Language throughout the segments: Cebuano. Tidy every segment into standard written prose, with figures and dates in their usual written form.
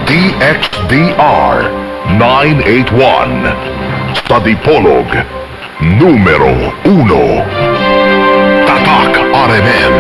DXDR 981. Sa Dipolog, numero 1. Tatak RMN.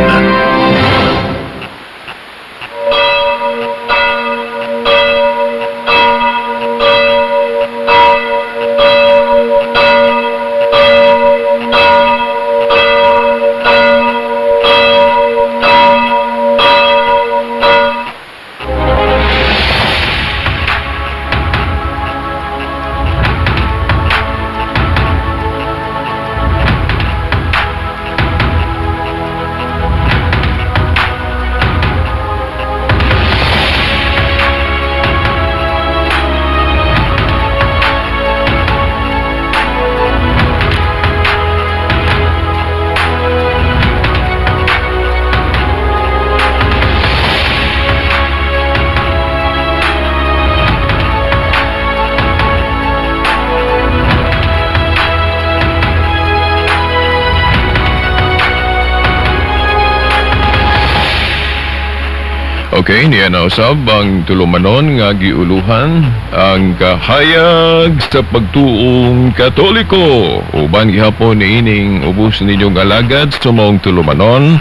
Okay, niya na usab ang tulumanon nga giuluhan ang kahayag sa pagtuong Katoliko. Uban gihapon niining ubos ninyong alagad sa maong tulumanon,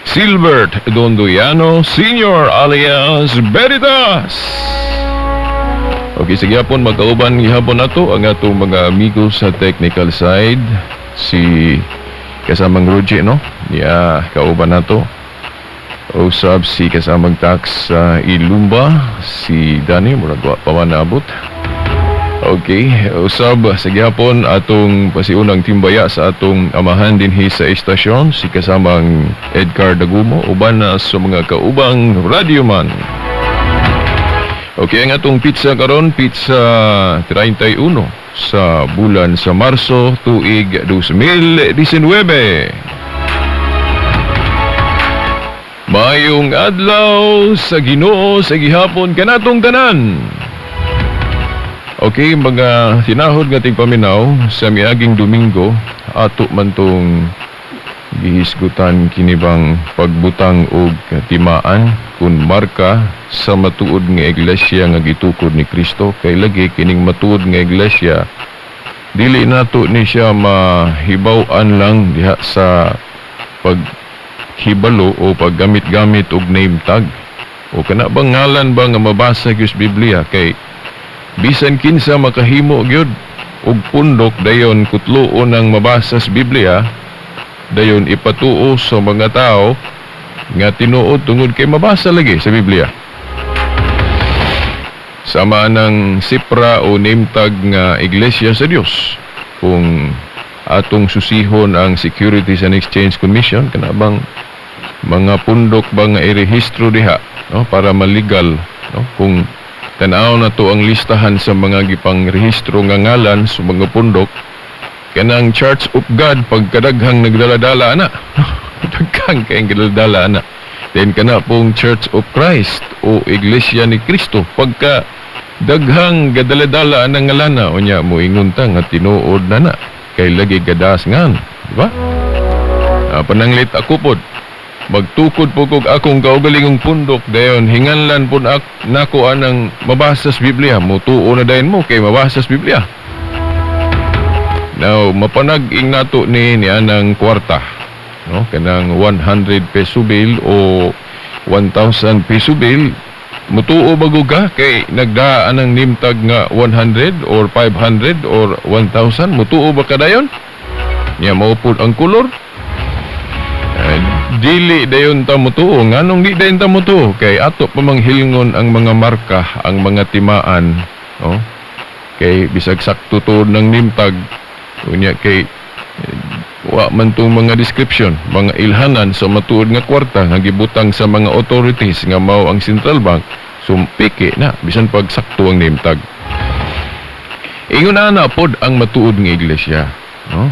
Silbert Dondoyano Senior alias Veritas. Okay, sige hapon, magkauban gihapon nato ang atong mga amigo sa technical side, si kasamang Ruji, no? Niya, kauban nato. Usab si kasamang tax sa Ilumba, si Danny, murag wa pa man naabot. Okay, usab sa gihapon atong pasiunang timbaya sa atong amahan dinhi sa estasyon, si kasamang Edgar Dagumo, uban na sa mga kaubang radyoman. Okay, ang atong pizza karon, pizza 31 sa bulan sa Marso, tuig 2019. Mayong adlaw sa Ginoo sa gihapon kanatong tanan. Okay, mga sinahod nga tigpaminaw sa miaging Domingo ato man tong gihisgutan kini bang pagbutang og timaan kun marka sa matuod nga iglesia nga gitukod ni Kristo, kay lagi kining matuod nga iglesia dili nato ni siya mahibaw-an lang diha sa pag hibalo o paggamit-gamit og name tag o kana bang ngalan ba nga mabasa gyud sa Biblia, kay bisan kinsa makahimo gyud og pundok dayon kutloon ang mabasa sa Biblia, dayon ipatuo sa mga tao nga tinuod tungod kay mabasa lagi sa Biblia. Sama ng sipra o name tag nga Iglesia sa Dios, kung atong susihon ang Securities and Exchange Commission, kana bang mga pundok ba nga irehistro diha, no, para maligal, no? Kung tan-aw na to ang listahan sa mga gipangrehistro nga ngalan sa mga pundok, kanang Church of God pagkadaghang nagdala-dala ana. Daghang kay nagdala-dala ana. Then kana pong Church of Christ o Iglesia ni Cristo, pagka daghang gadala-dala anang ngalana, unya moingon ta nga tinuod na na kay lagi gadas ngan, di ba? Pananglit ako pod, magtukod po kog akong kaugalingong pundok, dayon hinganlan pod nako anang mabasa sa Biblia, mutuo na dayon mo kay mabasa sa Biblia. Now mapanag-ing nato ni anang kwarta, no, kanang 100 peso bill o 1,000 peso bill, mutuo bago ka kay nagdaan ang name tag nga 100 or 500 or 1,000, mutuo ba ka dayon? Nya mao pud ang kolor. Dili dayon ta mutuo. Nganong di dayon ta mutuo? Kay ato pa manghilngon ang mga marka, ang mga timaan, no? Kay bisag sakto tuod ng name tag, unya kay wa man tong mga description, mga ilhanan sa matuod nga kwarta nga gibutang sa mga authorities nga mao ang central bank, sumpiki na bisan pag sakto ang name tag. Ingon ana pod ang matuod nga iglesia, no?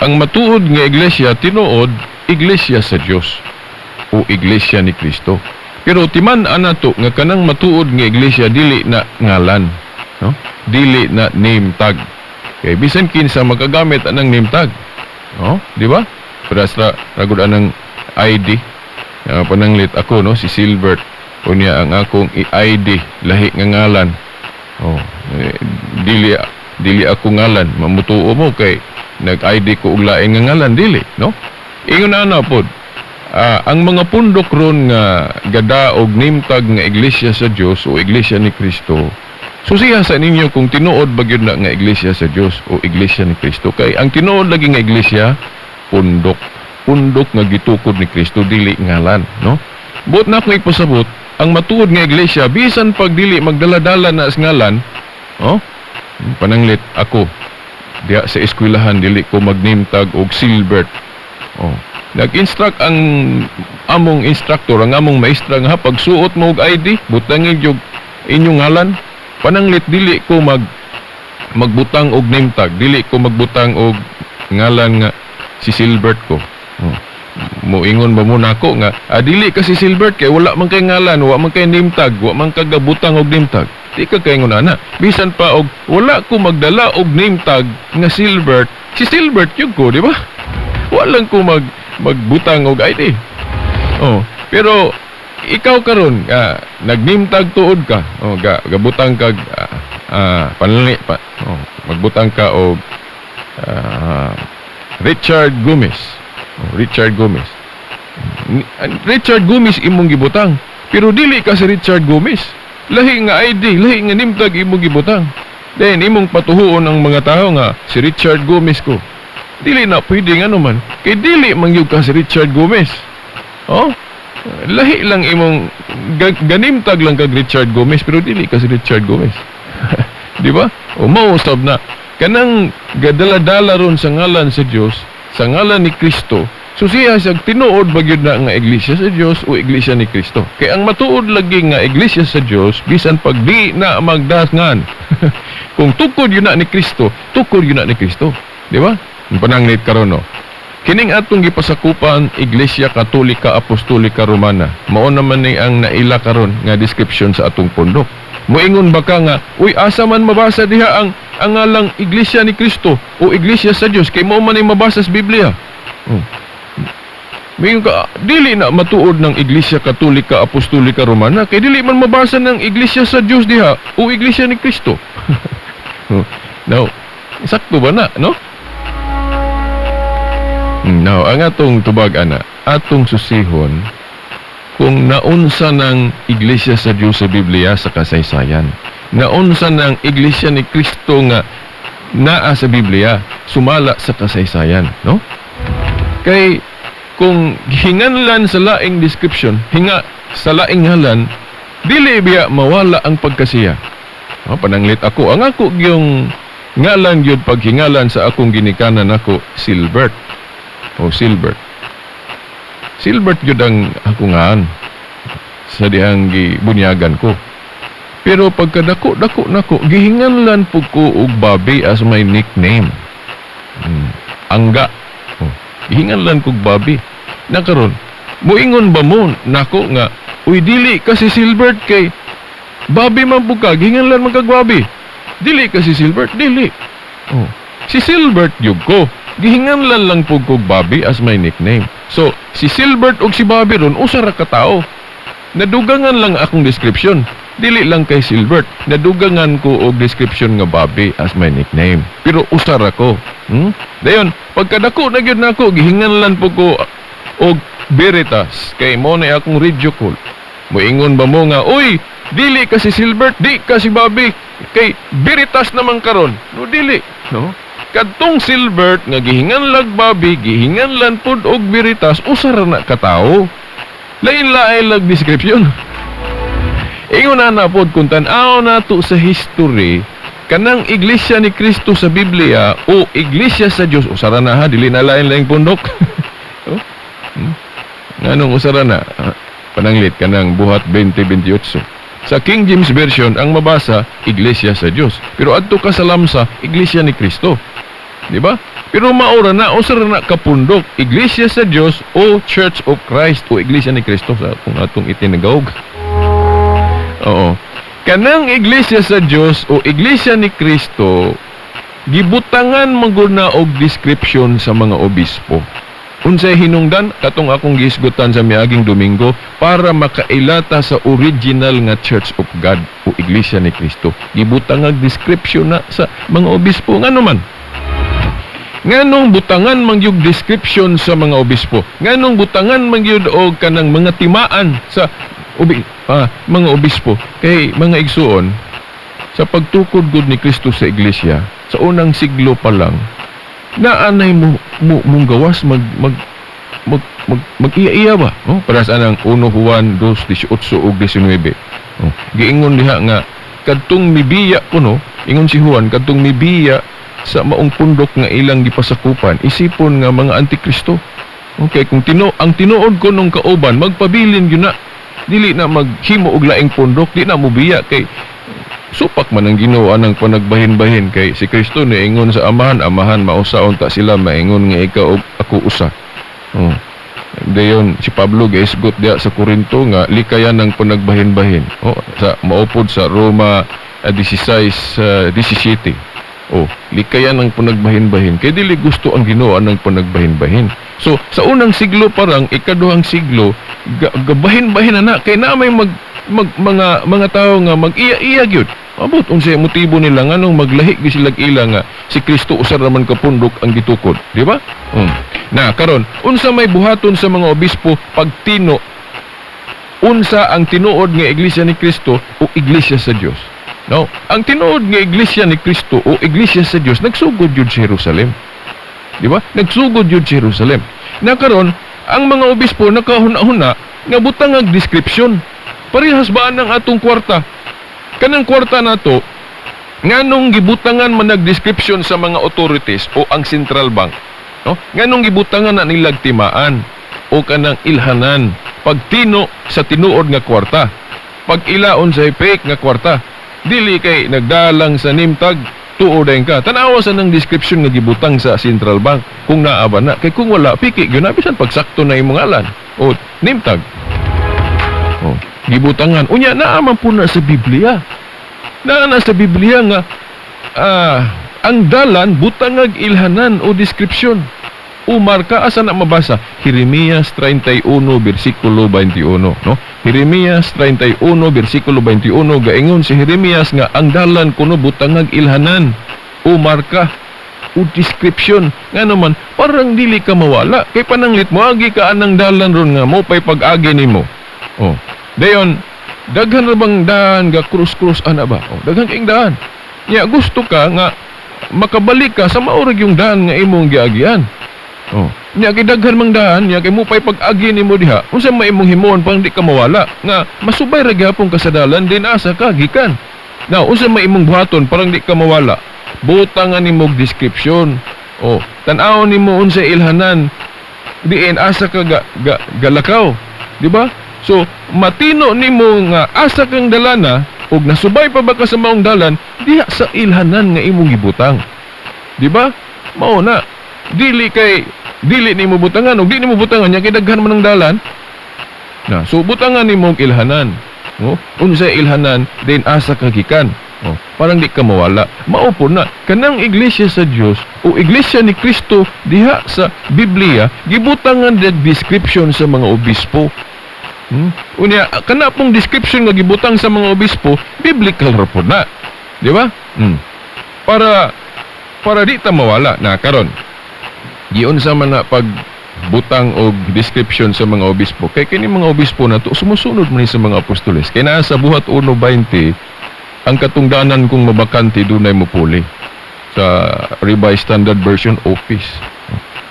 Ang matuod nga iglesia tinuod iglesia sa Dios o iglesia ni Kristo. Pero timan-an nato nga kanang matuod nga iglesia dili na ngalan, no? Dili na name tag. Kay bisan kinsa makagamit anang name tag, no? Di ba? Pero sa ragod anang ID, pananglit ako, no, si Silbert. Unya ang akong i-ID lahi nga ngalan. Oh, eh, dili dili ako ngalan, mamutuo mo kay nag-ID ko og lain nga ngalan, dili, no? Ingon ana pod. Ang mga pundok ron nga gada og name tag nga Iglesia sa Dios o Iglesia ni Kristo, susiha sa ninyo kung tinuod ba gyud na nga Iglesia sa Dios o Iglesia ni Kristo, kay ang tinuod lagi nga iglesia, pundok, pundok nga gitukod ni Kristo, dili ngalan, no? Buot na akong ipasabot, ang matuod nga iglesia, bisan pag dili magdala-dala na sa ngalan, oh, pananglit ako diha sa eskwelahan, dili ko mag-name tag og Silbert. Oh, nag-instruct ang among instructor, ang among maestra nga pagsuot mo og ID, butangin yung inyong ngalan. Pananglit dili ko magbutang og name tag, dili ko magbutang og ngalan nga si Silbert ko. Oh. Moingon ba mo nako nga dili ka si Silbert kay wala man kay ngalan, wa man kay name tag, wa man ka gabutang og name tag? Di ka kaingon ana. Bisan pa og wala ko magdala og name tag nga Silbert, si Silbert gyud ko, di ba? Wala ko magbutang og ID. Oh, pero ikaw karon nag-name tag tuod ka. Oh, gabutang kag panali pa, oh, magbutang ka og Richard Gomez. Oh, Richard Gomez. Richard Gomez imong gibutang. Pero dili ka si Richard Gomez. Lahi nga ID, lahi nga name tag imong gibutang. Then imong patuhuon ang mga tao nga si Richard Gomez ko. Dili na pwede, ngano man? Kay dili man gyud ka si Richard Gomez. Oh? Lahi lang imong ga-name tag lang kag Richard Gomez, pero dili ka si Richard Gomez. Di ba? O mausab na kanang gadala-dala ron sa ngalan sa Dios, sa ngalan ni Kristo. Susiha sa tinuod ba gyud na nga iglesia sa Dios o iglesia ni Kristo. Kay ang matuod lagi nga iglesia sa Dios, bisan pag di na magdangan, kung tukod gyud na ni Kristo, tukod gyud na ni Kristo. Di ba? Ang pananglit karon, no. Kining atong gipasakupan, Iglesia Katolika Apostolika Romana. Mao naman ni ang naila karon nga description sa atong pundok. Moingon ba ka nga, "Uy, asa man mabasa diha ang ngalang Iglesia ni Kristo o Iglesia sa Dios, kay mao man ay mabasa sa Biblia"? Oh. Moingon ka, dili na matuod ng Iglesia Katolika Apostolika Romana kay dili man mabasa ng Iglesia sa Dios diha o Iglesia ni Kristo. Oh. Now, sakto ba na, no? Now, ang atong tubag ana, atong susihon kung naunsa ng Iglesia sa Dios sa Biblia sa kasaysayan. Naunsa ng Iglesia ni Kristo nga naa sa Biblia sumala sa kasaysayan, no? Kay kung hinganlan sa laing description, hinga sa laing ngalan, dili biya mawala ang pagkasiya? Oh, pananglit ako, ang ako yung ngalan gyud paghingalan sa akong ginikanan ako, Silbert. O Silbert. Silbert gyud ang ako ngaan sa dihang gibunyagan ko. Pero pagkadako dako nako, gihinganlan pud ko og Bobby as my nickname. Angga. Oh, gihinganlan kog Bobby. Na karon, muingon ba mo nako nga, "Uy, dili ka si Silbert kay Bobby man pud ka, gihinganlan man kag Bobby. Dili ka si Silbert"? Dili. Oh. Si Silbert gyud ko. Gihinganlan lang pud kog Bobby as my nickname. So, si Silbert ug si Bobby ron usa ra ka tawo. Nadugangan lang akong description. Dili lang kay Silbert. Nadugangan ko og description nga Bobby as my nickname. Pero usa ra ko. Dayon, pagkadako na gyud nako, gihinganlan po ko og Veritas kay mo na akong radio call. Moingon ba mo nga, "Uy, dili ka si Silbert, di ka si Bobby, kay Veritas naman karon"? No, dili, no? Kadtong Silbert nga gihinganlag Bobby, gihinganlan pud og Veritas, usa ra na katawo. Lain-lain lag description. Ingon na na pod, kung tan-aw nato sa history, kanang Iglesia ni Kristo sa Biblia o Iglesia sa Dios, usa ra na ha, dili na lain-laing pundok. Oh? Nganong usa ra na? Ah, pananglit kanang Buhat 20:28. Sa King James Version ang mabasa Iglesia sa Dios. Pero adto ka sa Lamsa, Iglesia ni Kristo. Di ba? Pero maura na, usa ra na kapundok, Iglesia sa Dios o Church of Christ o Iglesia ni Kristo sa kung atong itinagawg. Oo. Kanang Iglesia sa Dios o Iglesia ni Kristo, gibutangan man gud na og description sa mga obispo. Unsay hinungdan? Katong akong gihisgutan sa miaging Domingo, para makailata sa original nga Church of God o Iglesia ni Cristo. Gibutang ang description na sa mga obispo. Ngano man? Nganong butangan man gyud description sa mga obispo? Nganong butangan man gyud og kanang mga timaan sa mga obispo? Kay, mga igsuon, sa pagtukod gud ni Kristo sa iglesia sa unang siglo pa lang, naanay mo mo mong gawas mag mag mag mag, mag-iya-iya ba, oh? Para sa anang 1 Juan 2:18 ug 19, oh, giingon diha nga kadtong mibiya kuno, ingon si Juan, kadtong mibiya sa maong pundok nga ilang gipasakupan, isipon nga mga antikristo. Okay, kung tino ang tinuod ko nung kauban magpabilin gyud na, dili na maghimo og laing pundok, di na mobiya kay supak man ang Ginoo anang panagbahin-bahin, kay si Kristo niingon sa Amahan, "Amahan, mausa unta sila maingon nga ikaw ug ako usa." Oh. Dayon si Pablo gaisgot diya sa Korinto nga likayan ng panagbahin-bahin. Oh, sa maupod sa Roma 16 17. Oh, likayan ng panagbahin-bahin kay dili gusto ang Ginoo ang panagbahin-bahin. So sa unang siglo parang ikaduhang siglo gabahin-bahin na na kay na may mag, mag mga mga tawo nga mag-iya-iya gyud. Abot unsay motibo nila, nganong maglahi gyud sila ila nga si Kristo usa ra man ka pundok ang gitukod, di ba? Na karon, unsa may buhaton sa mga obispo pagtino unsa ang tinuod nga Iglesia ni Kristo o Iglesia sa Dios? No, ang tinuod nga Iglesia ni Kristo o Iglesia sa Dios nagsugod yun sa Jerusalem. Di ba? Nagsugod yun sa Jerusalem. Na karon, ang mga obispo nakahuna-huna nga butang ang description. Parehas ba ang atong kwarta? Kanang kwarta nato, nganong gibutangan man nag-description sa mga authorities o ang central bank? No? Nganong gibutangan na nilag timaan o kanang ilhanan pagtino sa tinuod nga kwarta? Pag ilaon sa fake nga kwarta, dili kay nagdalang sa name tag, tuo dayon ka. Tanawa sa nang description nga gibutang sa central bank kung naa ba na. Kay kung wala, piki gyud na bisan pagsakto na imong ngalan o name tag. Oh, gibutangan. Unya naa man po na sa Biblia. Naa na sa Biblia nga ang dalan butangag ilhanan o description. O marka. Asa na mabasa? Jeremias 31 bersikulo 21, no? Jeremias 31 bersikulo 21, gaingon si Jeremias nga ang dalan kuno butangag ilhanan o marka o description. Nga naman, parang dili ka mawala kay pananglit mo agi ka anang dalan ron nga mo pay pag-agi nimo. Oh, dayon daghan ra bang daan ga krus-krus ana ba? Oh, daghan kaayong daan. Nya gusto ka nga makabalik ka sa maurag yung daan nga imong giagian. Oh. Nya kay daghan mang daan, nya kay mo pay pag-agi nimo diha. Unsa may imong himuon pang di ka mawala? Nga masubay ra gyapon ka sa dalan din asa ka gikan. Now, unsa may imong buhaton parang di ka mawala? Butangan nimo og description. Oh, tan-awon nimo unsa ilhanan diin asa ka ga, galakaw, di ba? So, matino nimo nga asa kang dalana ug nasubay pa ba ka sa maong dalan diha sa ilhanan nga imong gibutang. Di ba? Mao na. Dili kay dili nimo butangan ug di nimo butangan, nya kay daghan man ang dalan. Na, so butangan nimo og ilhanan. No? Unsa ilhanan din asa ka gikan. Oh, parang di ka mawala. Mao po na kanang Iglesia sa Dios o Iglesia ni Kristo diha sa Biblia gibutangan the description sa mga obispo. Unya kana pong description nga gibutang sa mga obispo, biblical ra po na. Di ba? Para para di ta mawala na karon. Giunsa man na pag butang og description sa mga obispo? Kay kini mga obispo na to sumusunod man ni sa mga apostoles. Kay naa sa Buhat 1:20, ang katungdanan kung mabakante dunay mupuli. Sa Revised Standard Version, office.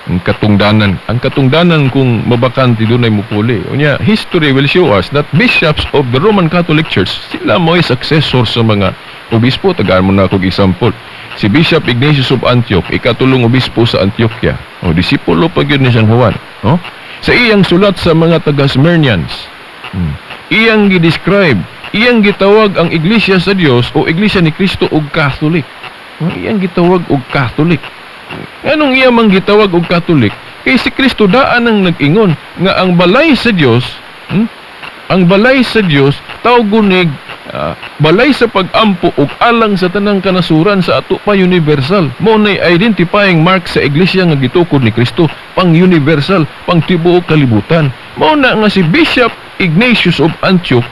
Ang katungdanan kung mabakante dunay mupuli. Unya, history will show us that bishops of the Roman Catholic Church, sila mo'y successor sa mga obispo. Tagaan mo na akong example. Si Bishop Ignatius of Antioch, ikatulong obispo sa Antioquia. O, disipulo pa gyud ni San Juan. No? Sa iyang sulat sa mga taga-Smyrnians, iyang gi-describe, iyang gitawag ang Iglesia sa Dios o Iglesia ni Cristo og Catholic. No? Iyang gitawag og Catholic. Nganong iya mang gitawag og Catholic? Kay si Kristo daan ang nag-ingon nga ang balay sa Dios, ang balay sa Dios tawgon nig Balay sa pag-ampo ug alang sa tanang kanasuran sa ato pa universal. Mao nay identifying mark sa iglesia nga gitukod ni Kristo, pang universal, pang tibuok kalibutan. Mao na nga si Bishop Ignatius of Antioch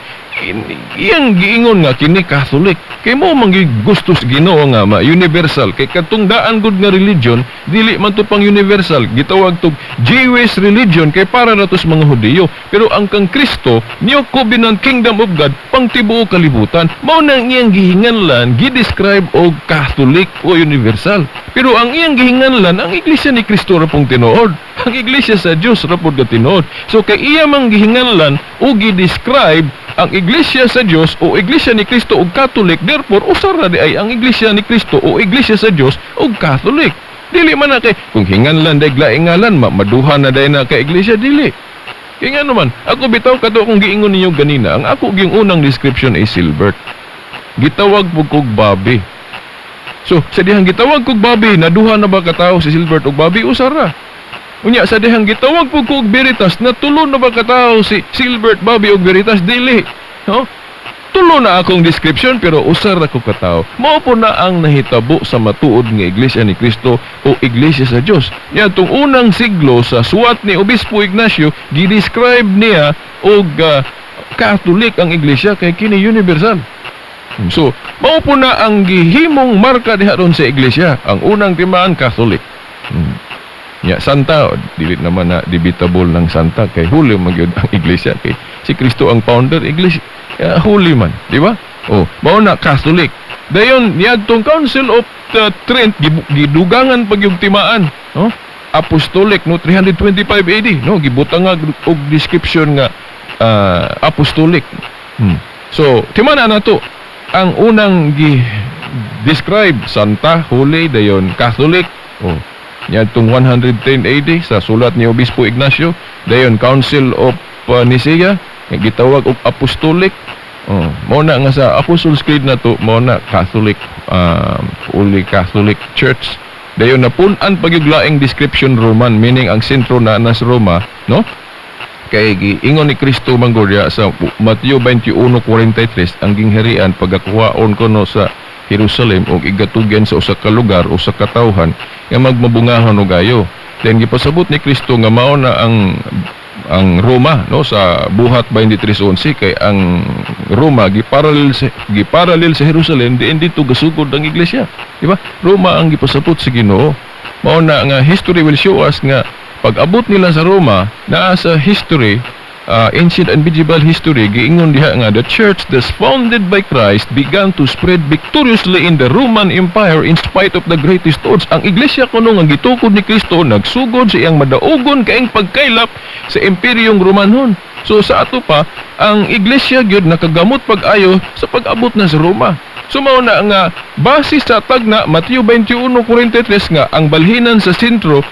iyang giingon nga kini Catholic kay mo man gusto sa Ginoo nga ma universal, kay katong daan gud nga religion dili man to pang universal, gitawag tog Jewish religion kay para na to sa mga Hudiyo. Pero ang kang Kristo, New Covenant Kingdom of God, pang tibuok kalibutan. Mao nang iyang gihinganlan, gi-describe og Catholic o universal, pero ang iyang gihinganlan ang iglesia ni Kristo ra pong tinuod, ang iglesia sa Dios ra pod nga tinuod. So kay iya mang gihinganlan o gi-describe ang iglesia sa Dios o iglesia ni Kristo og Catholic, therefore usa ra di ay ang iglesia ni Kristo o iglesia sa Dios og Catholic. Dili man na kay kung hinganlan day laing ngalan, maduha na day na kay iglesia, dili. Kay nga naman, ako bitaw kato akong giingon ninyo ganina, ang ako gyung unang description ay Silbert. Gitawag pug kog Bobby. So, sa dihang gitawag kog Bobby, naduha na ba katawo si Silbert og Bobby? Usa ra. Unya, sa dihang gitawag pug ko og Veritas, natulo na ba katawo si Silbert, Bobby og Veritas? Dili. No? Tulo na akong description pero usa ra ko katawo. Mao po na ang nahitabo sa matuod nga iglesia ni Kristo o iglesia sa Dios. Niadtong unang siglo sa suwat ni Obispo Ignacio, gi-describe niya og Catholic ang iglesia kay kini universal. So, mao po na ang gihimong marka diha ron sa iglesia. Ang unang timaan, Catholic. Ya, Santa, dili naman na debatable ng Santa kay holy man gyud ang iglesia kay si Kristo ang founder iglesia, holy man, di ba? Oh, mao na Catholic. Dayon niadtong Council of Trent, gidugangan pag yung timaan, no? Apostolic, no, 325 AD, no, gibutang nga og description nga apostolic. So, timana na to. Ang unang gi describe Santa, holy, dayon Catholic. Oh, niadtong 110 AD sa sulat ni Obispo Ignacio, dayon Council of Nicaea nga gitawag og apostolic. Oh, mao na nga sa Apostles' Creed na to, mao na Catholic, Holy Catholic Church. Dayon napun-an pag yung laing description Roman, meaning ang sentro na nas Roma, no? Kay giingon ni Kristo manggurya sa Mateo 21:43, ang gingharian pagakuhaon kuno sa Jerusalem og igatugyan sa usa ka lugar o sa katawhan nga magmabungahon og ayo. Then gipasabot ni Kristo nga mao na ang Roma, no, sa Buhat 23:11, kay ang Roma giparallel sa Jerusalem, diin dito gasugod ang iglesia, di ba? Roma ang gipasabot sa Ginoo. Mao na nga history will show us nga pag-abot nila sa Roma, naa sa history, ancient and medieval history, giingon diha nga the church that's founded by Christ began to spread victoriously in the Roman Empire in spite of the greatest odds. Ang iglesia kuno nga gitukod ni Kristo nagsugod sa iyang madaugon kaing pagkaylap sa Imperyong Romanhon. So sa ato pa, ang iglesia gyud nakagamot pag-ayo sa pag-abot na sa Roma. So mao na nga base sa tagna Mateo 21:43 nga ang balhinan sa sentro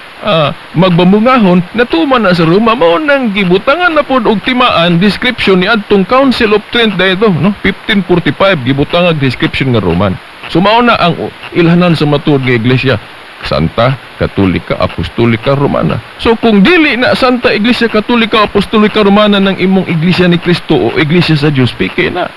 magbamungahon, natuman na sa Roma, mao nang gibutangan na pod og timaan description ni adtong Council of Trent dayto, no, 1545, gibutangan description nga Roman. So mao na ang ilhanan sa matuod nga iglesia, Santa, Katolika, Apostolika, Romana. So kung dili na Santa Iglesia Katolika, Apostolika, Romana ng imong Iglesia ni Kristo o Iglesia sa Dios, peke na.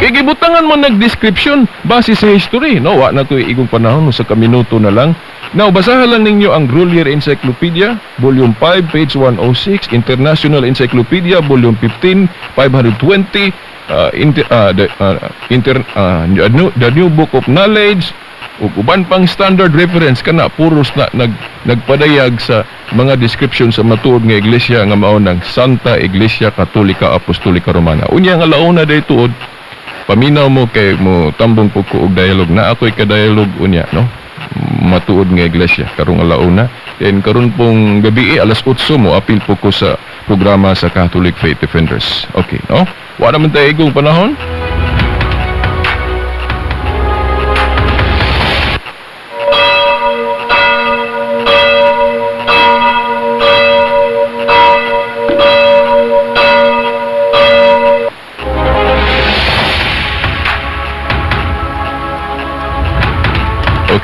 Kay gibutangan mo nag-description base sa history, no? Wa na to igong panahon, sa kaminuto na lang. Now, basahan lang ninyo ang Grolier Encyclopedia, Volume 5, page 106, International Encyclopedia, Volume 15, 520, the New Book of Knowledge, ug uban pang standard reference kana puros na nagpadayag sa mga description sa matuod nga iglesia nga mao ng Santa Iglesia Katolika Apostolika Romana. Unya nga launa day tuod, paminaw mo kay mo tambong po ko og dialogue na ako'y ka-dialogue unya, no, matuod nga iglesia karong alauna. Then karon pong gabi alas 8 mo apil po ko sa programa sa Catholic Faith Defenders. Okay, no, wa naman tayo igong panahon.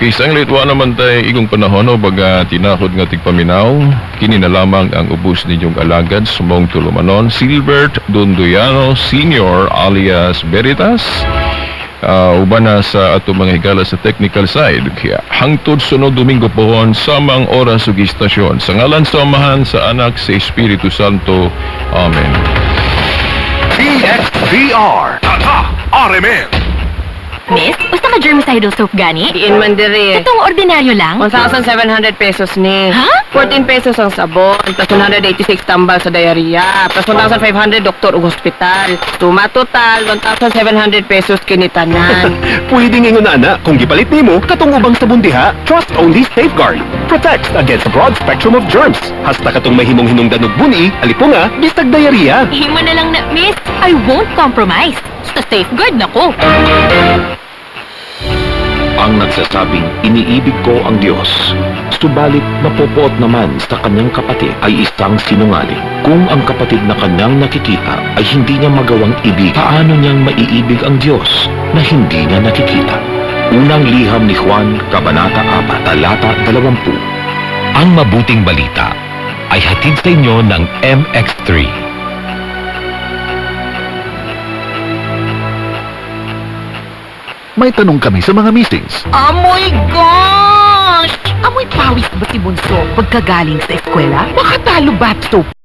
Okay, sanglit wa naman tay igong panahon o baga tinahod nga tigpaminaw. Kini na lamang ang ubos ninyong alagad, sumong tulumanon, Silbert Dunduyano Senior alias Veritas. Uban na sa ato mga higala sa technical side. Kaya hangtod sunod Domingo pohon, samang oras ug istasyon. Sa ngalan sa Amahan, sa Anak, sa Espiritu Santo. Amen. DXDR. Tatak RMN. Miss, basta ka germicidal soap gani? Diin man diri. Itong ordinaryo lang? 1,700 pesos ni. Ha? 14 pesos ang sabon, plus 186 tambal sa diarrhea, plus 1,500 doktor ug hospital. Tuma total, 1,700 pesos kinitanan. Pwede ingon ana kung gipalit nimo katong ubang sabon diha. Trust only Safeguard. Protects against a broad spectrum of germs. Hasta katong mahimong hinungdan og buni, alipunga, bisag diarrhea. Himo na lang na, miss. I won't compromise. Sa Safeguard na ko. Ang nagsasabing iniibig ko ang Diyos, subalit napopoot naman sa kanyang kapatid ay isang sinungaling. Kung ang kapatid na kanyang nakikita ay hindi niya magawang ibig, paano niyang maiibig ang Diyos na hindi niya nakikita? Unang Liham ni Juan, Kabanata 4, Talata 20. Ang mabuting balita ay hatid sa inyo ng MX3. May tanong kami sa mga meetings. Amoy gosh! Amoy pawis ba si Bunso pagkagaling sa eskwela? Baka talo bath soap.